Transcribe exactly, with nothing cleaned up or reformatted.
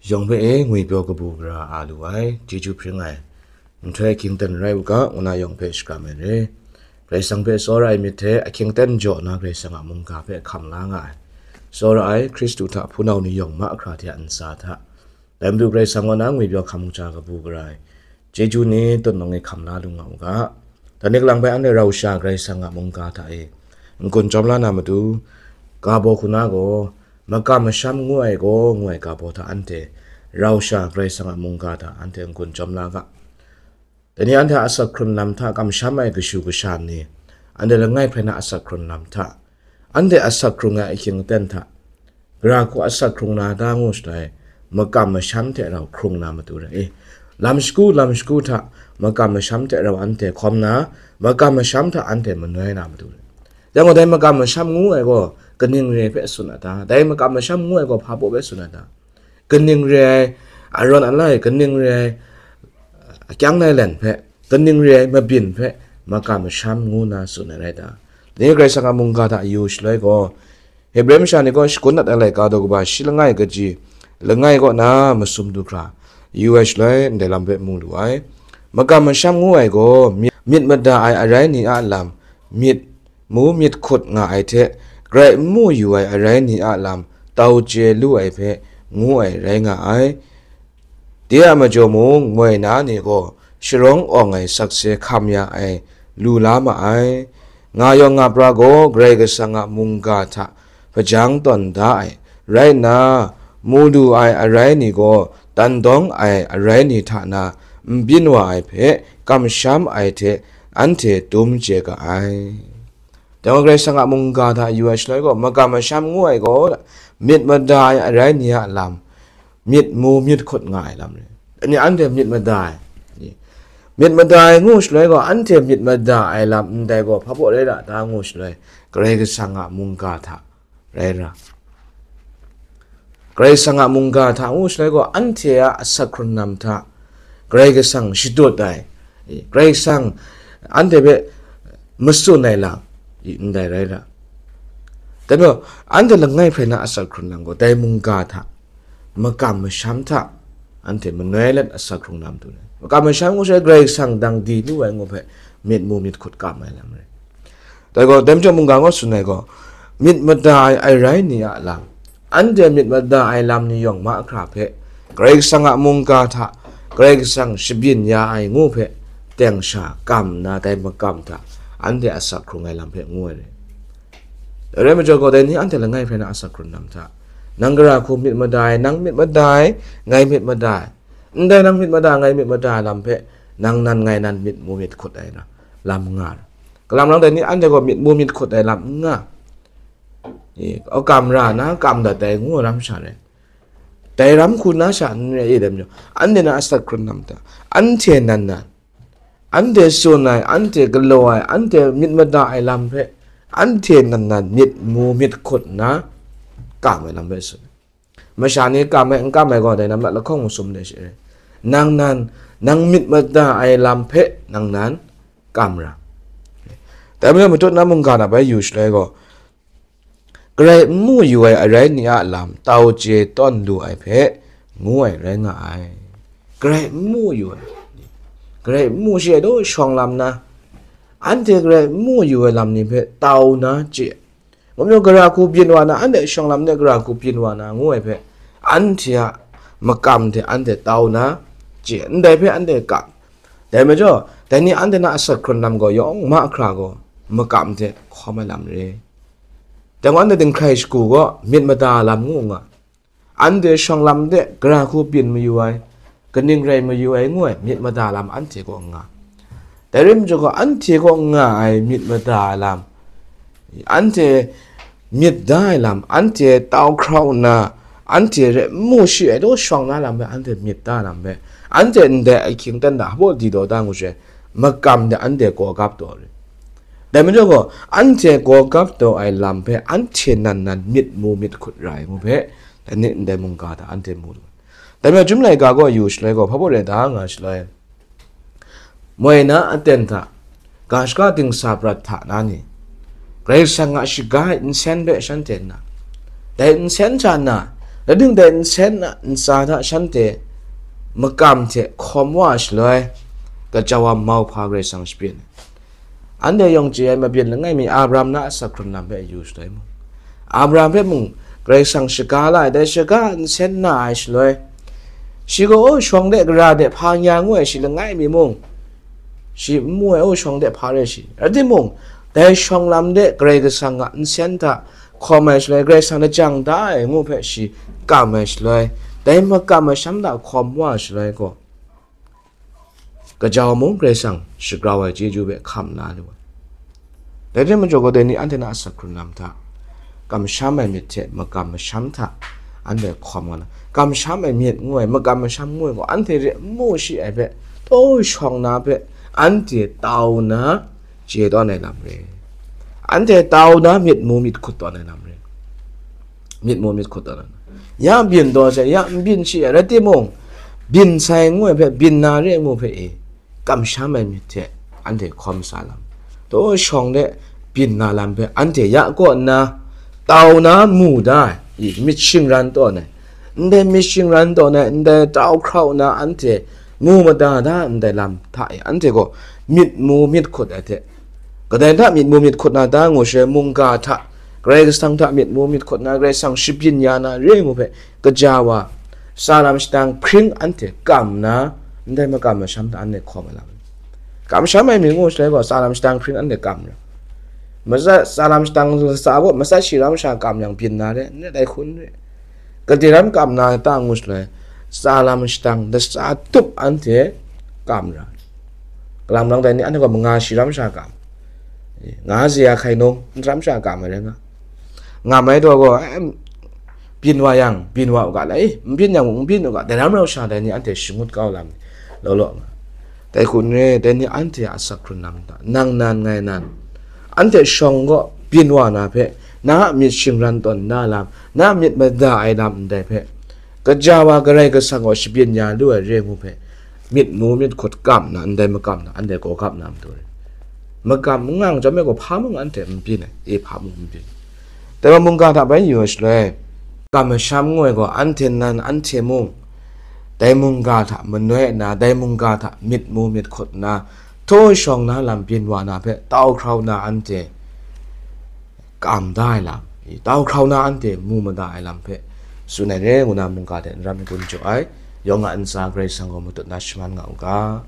Yawng hpe e ngwipyaw kabu gara a lu ai, chyeju hpring ai, nhtoi ahkying ten rai u ga, ngu na yawng hpe shakram ai re. Karai Kasang hpe tsawra ai myit hte ahkying ten jaw na Karai Kasang a mungga hpe hkam la nga ai, tsawra ai Hkristu hta hpunau ni yawng mahkra hte a ntsa hta, dai Madu Karai Kasang kaw na ngwipyaw hkam kaja kabu gara ai, chyeju ni tutnawng e hkam la lu nga u ga. Dai ni kalang bai anhte rau sha Karai Kasang a mungga hta e n-gun chyawm la na matu, ga baw hku na gaw, makam masham ngu ai gaw, ngu ai ga baw hta anhte rau sha Karai Kasang a mungga hta anhte n-gun chyawm la ga. Dai ni anhte a asak hkrun lam hta kamsham ai kashu kasha ni, anhte langai hprai na asak hkrun lam hta, anhte asak hkrung ai ahkying aten hta, gara hku asak hkrung na ta ngu shaloi, makam masham hte rau hkrung na matu rai i, lam shagu lam shagu hta makam masham hte rau anhte hkawm na, makam masham hta anhte manoi na matu rai. Yang gaw, dai makam masham ngu ai gaw kaning re ai hpe tsun a ta? Dai makam masham ngu ai gaw hpa baw hpe tsun a ta? Kaning re ai arawn alai, kaning re ai akyang nai len hpe, kaning re ai mabyin hpe makam masham ngu na tsun ai rai ta? Dai ni Karai Kasang a mungga hta yu shaloi gaw, Hebre masha ni gaw shakun dat ai laika daw kaba shi langai kaji langai kaw na masum du hkra yu ai shaloi, ndai lam hpe mu lu ai. Makam masham ngu ai gaw, myit, myit mada ai arai ni a lam, myit mu myit hkut nga ai hte, grai n mu yu ai arai ni a lam tau chye lu ai hpe ngu ai rai nga ai. De a majaw mung, moi na ni gaw sharawng awng ai sakse hkam ya ai lu la ma ai. Nga yawng nga pra gaw Karai Kasang a mungga hta hpajang tawn da ai rai nna, mu lu ai arai ni gaw tan dawng ai arai ni hta na n byin wa ai hpe kamsham ai hte anhte dum chye ga ai. Dai gaw Karai Kasang a mungga hta yu ai shaloi gaw, makam masham ngu ai gaw, myit mada ai arai ni a lam, myit mu myit hkut nga ai lam rai. Ni anhte myit mada ai, myit mada ai ngu shaloi gaw, anhte myit mada ai lam ndai gaw hpa baw rai ra ta ngu shaloi, Karai Kasang a mungga hta rai ra. Karai Kasang a mungga hta ngu shaloi gaw, anhte a asak hkrun lam hta Karai Kasang shadut ai, Karai Kasang anhte hpe matsun ai lam, ndai rai ra. Dai majaw, anhte langai hprai na asak hkrun lam gaw, dai mungga hta makam masham hta anhte manoi let asak hkrung na matu rai. Makam masham ngu shaloi, Karai Kasang dang di lu ai ngu hpe myit mu myit hkut kam ai lam rai. Dai gaw, dai majaw mungga gaw tsun ai gaw, myit mada ai arai ni a lam, anhte myit mada ai lam ni yawng mahkra hpe, Karai Kasang a mungga hta Karai Kasang shabyin ya ai ngu hpe, teng sha kam nna dai makam hta anhte asak hkrung ai lam hpe ngu ai rai. Dai rai majaw gaw, dai ni anhte langai hprai na asak hkrun lam hta, nang gara hku myit mada ai, nang myit mada ai, ngai myit mada ai, ndai nang myit mada, ngai myit mada ai lam hpe, nang nan ngai nan myit mu myit hkut ai na lam n nga ra. Kalang malang dai ni anhte gaw myit mu myit hkut ai lam n nga. E, o, kam ra na, kam dat ai ngu ai ram sha rai. Dai ram hku na sha n rai e, dai majaw, anhte na asak hkrun lam hta, anhte nan nan, anhte tsun ai, anhte galaw ai, anhte myit mada ai lam hpe, anhte nan nan myit mu myit hkut nna kam ai lam hpe tsun. Masha ni kam ai, n kam ai gaw, dai na mat lahkawng masum de she rai. Nang nan, nang myit mada ai lam hpe nang nan kam ra. Dai majaw, matut na mungga na bai yu shaloi gaw, grai n mu yu ai arai ni a lam tau chye tawn lu ai hpe ngu ai rai nga ai. Grai n mu yu ai, grai n mu shi ai daw shawng lam na, anhte grai n mu yu ai lam ni hpe tau na chye. Ngu majaw, gara hku byin wa na, anhte shawng lam de gara hku byin wa na, ngu ai hpe, anhte a makam hte anhte tau na chye, ndai hpe anhte kam. Dai majaw, dai ni anhte na asak hkrun lam gaw yawng mahkra gaw makam hte hkawm ai lam re. Dai gaw, anhte dinghkrai shagu gaw myit mada lam ngu nga. Anhte shawng lam de gara hku byin mayu ai, kaning rai mayu ai ngu ai myit mada lam anhte kaw n nga. Dai rai majaw gaw, anhte kaw n nga ai myit mada ai lam, anhte myit da ai lam, anhte tau hkrau nna, anhte rai n mu shi ai daw shawng na lam hpe, anhte myit da ai lam hpe, anhte ndai ahkying ten hta hpaw di taw da ngu she, makam de anhte gaw gap taw re. Dai majaw gaw, anhte gaw gap taw ai lam hpe, anhte nan nan myit mu myit hkut ra ai ngu hpe, dai ni ndai mungga hta anhte mu lu. Dai majaw, Chyum laika gaw yu shaloi gaw, hpa baw rai da nga shaloi, moi na aten hta, ga shaka dingsa prat hta na ni, Karai Kasang a shaga ai nsen hpe shanhte nna, dai nsen hta na, Rai timung, dai nsen a ntsa hta shanhte makam hte hkawm wa ai shaloi, gaja wa mauhpa Karai Kasang shabyin ai. Anhte yawng chye ai mabyin langai mi Abraham na asak hkrun lam hpe yu shaloi mung, Abraham hpe mung Karai Kasang shaga la ai, dai shaga a nsen na ai shaloi, shi gaw, "O, shawng de gara de hpa nya ngu ai shi langai mi mung, shi n mu ai, o, shawng de hpa re shi." Rai timung, dai shawng lam de Karai Kasang a nsen hta hkawm ai shaloi, Karai Kasang lajang da ai ngu hpe shi kam ai shaloi, dai makam masham hta hkawm wa ai shaloi gaw, gaja wa mung Karai Kasang shagrau ai chyeju hpe hkam la lu ai. Dai hte majaw gaw, dai ni anhte na asak hkrun lam hta, kamsham ai myit hte makam masham hta anhte hkawm nga na, kamsham ai myit ngu ai, makam masham ngu ai gaw, anhte re n mu shi ai hpe, taw shawng na hpe anhte tau na chye tawn ai lam re. Anhte tau na myit mu myit hkut tawn ai lam re. Myit mu myit hkut tawn ai lam. Ya byin taw sai, ya n byin shi ai, rai timung, byin sai ngu ai hpe, byin na re ngu hpe e, kamsham ai myit hte anhte hkawm sa lam, taw shawng de byin na lam hpe anhte ya kaw nna, tau na mu da ai, i, myit shingran tawn ai, ndai myit shingran tawn ai, ndai tau hkrau na anhte mu mada da ai ndai lam hta e, anhte gaw myit mu myit hkut ai hte, kadai hta myit mu myit hkut na ta ngu shaloi, mungga hta, Karai Kasang hta myit mu myit hkut na, Karai Kasang shabyin ya na re ngu hpe, gaja wa tsa lam shadang hpring anhte kam nna, ndai makam masham hta anhte hkawm ai lam. Kamsham ai myit ngu shaloi gaw, tsa lam shadang hpring anhte kam ra. Matsat, tsa lam shadang latsa gaw, matsat shi ram sha kam yang byin na re, n re, dai hku n re. Gade ram kam na ta ngu shaloi, tsa lam shadang latsa tup anhte kam ra. Kalang malang dai ni anhte gaw manga shi ram sha kam, nga ze ya hkai nung n ram sha kam ai rai nga. Nga mai taw gaw, em, byin wa yang, byin wa u ga, lai, n byin yang mung, n byin u ga, dai ram rau sha dai ni anhte shangut kau lam law law nga. Dai hku n re, dai ni anhte a asak hkrun lam hta, nang nan ngai nan, anhte shawng gaw byin wa na hpe, na a myit shingran tawn na lam, na a myit mada ai lam ndai hpe, gaja wa Karai Kasang gaw shabyin ya lu ai re ngu hpe, myit mu myit hkut kam na, ndai makam na, anhte gaw gap na matu re. Makam n nga chyawm e gaw, hpa mung anhte n byin ai, e, hpa mung n byin. Dai wa mungga hta bai yu ai shaloi, makam masham ngu ai gaw, anhte nan anhte mung, dai mungga hta manoi nna, dai mungga hta myit mu myit hkut nna, htaw shawng na lam byin wa na hpe, tau hkrau na anhte kam da ai lam, i, tau hkrau na anhte mu mada ai lam hpe tsun ai re ngu na, mungga hte n ram n gun jaw ai, yawng a ntsa Karai Kasang gaw matut na shaman nga u ga.